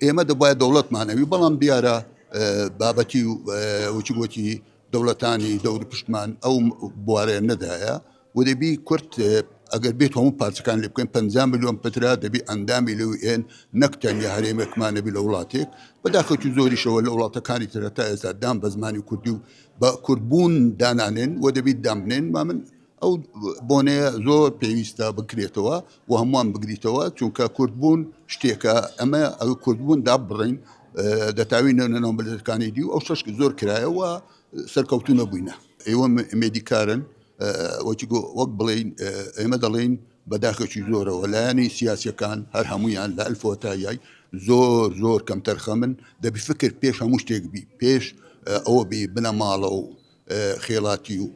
ئێمە دەبوایە دەوڵەتمان هەبی، بەڵام دیارە بابەتی وچی گوتی دەوڵەتانی دەور پشتمان ئەو بوارەیان نەدایە و دەبی کورد ئەگەر بێت هەموو پارچەکان لێ بکەین 50 میلیۆن پترا دەبی ئەندامی لەو ئێن نەک تەنیا هەرێمێکمان نەبی لە وڵاتێک بەداخێکی زۆریشەوە لە وڵاتەکانی ترە تا ئێستا دام بە زمانی کوردی و بە کوردبوون دانانێن و دەبیت دامبنێن ما من ئەو بۆنەیە زۆر پێویستە بکرێتەوە و هەمووان بگریتەوە چونکە کوردبوون شتێکە ئەمە ئەو کوردبوون دابڕین دەتاوی نەنەوە بلەکانی دی و ئەو شەش زۆر کرایەوە سەرکەوتو نەبووینە ئێوە مێدیکارن وەک بڵین ئێمە دەڵێین بەداخێکی زۆرەوە لایەنی سیاسەکان هەر هەمویان لە ئەلفۆتایای زۆر زۆر کەمتەرخەمن دەبی فکر پێش هەموو شتێک بی پێش ئەوە بی بنەماڵە و خێڵاتی و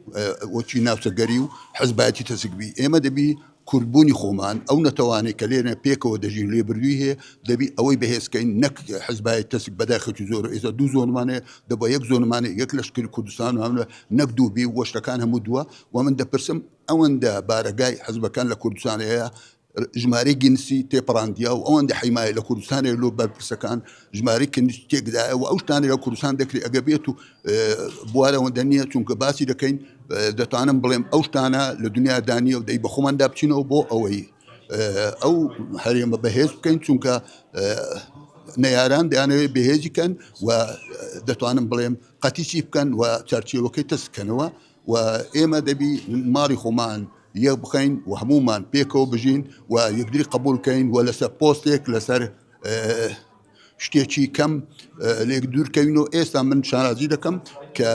وەکی ناوچەگەری و حزبایەتی تەسک بی ئێمە دەبی کوردبوونی خۆمان ئەو نەتەوانەی کە لێرە پێکەوە دەژین لێبردووی هەیە دەبی ئەوەی بەهێزکەین نەک حزبایەتی تەسک بەداخێکی زۆر ئێستا دوو زۆنمانەیە دەبە یەک زۆنمانە یەک لەشکری کوردستان و نەک دوو بی وەشتەکان هەموو دووە و من دەپرسم ئەوەندە بارەگای حزبەکان لە کوردستان هەیە ژمارەی گینسی تێپەڕاندیە و ئەوەندە حیمایە لە کوردستانێ لۆ بەرپرسەکان ژمارەی کنیس تێکدایە و ئەو شتانە لە کوردستان دەکرێت ئەگە بێت و بوارە ئەوەندە نییە چونکە باسی دەکەین دەتوانم بڵێم ئەو شتانە لە دنیا دانیە و دەی بە خۆماندا بچینەوە بۆ ئەوەی ئەو هەرێمە بەهێز بکەین چونکە نەیاران دەیانەوێت بەهێزی کەن و دەتوانم بڵێم قەتیسی بکەن و چارچێوەکەی تەسکەنەوە و ئێمە دەبی ماڵی خۆمان یەک بخەین و هەموومان پێکەوە بژین و یەکدری قبول کەین و لەسەر پۆستێک لەسەر شتێکی کەم لێک دوورکەوین و ئێستا من شانازی دەکەم کە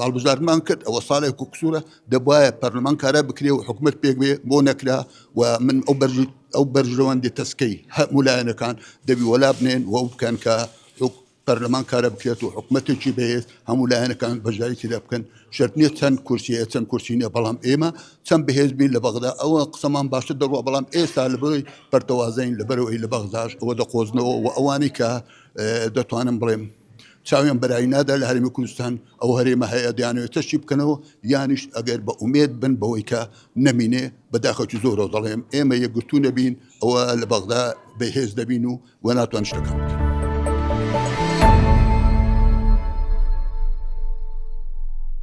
هەڵبژاردنمان کرد ئەوە ساڵێک و قسوورە دەبواە پەرلەمان کارە بکرێ و حکومت پێک بێ بۆ نەکرا و من ئەو بەرژ ئەو بەرژەوەندی تەسکەی هەموو لایەنەکان دەبی وەلا بنێن و ئەو بکەن کە پەرلەمان کارە بکرێت و حکومەتێکی بەهێز هەموو لایەنەکان بەشداری تێدا بکەن شەرت نییە چەند کورسی هەیە چەند کورسی نییە بەڵام ئێمە چەند بەهێز بین لە بەغدا ئەوە قسەمان باشتر دەڕوا بەڵام ئێستا لەبەرەوەی پەرتەوازەین لەبەرەوەی لە بەغداش ئەوە دەقۆزنەوە و ئەوانەی کە دەتوانم بڵێم چاویان بەرایی نادا لە هەرێمی کوردستان ئەو هەرێمە هەیە دەیانەوێت تەشی بکەنەوە یانیش ئەگەر بە ئومێد بن بەوەی کە نەمینێ بەداخێکی زۆرەوە دەڵێم ئێمە یەکگرتوو نەبین ئەوە لە بەغدا بەهێز دەبین و و ناتوان شتەکان.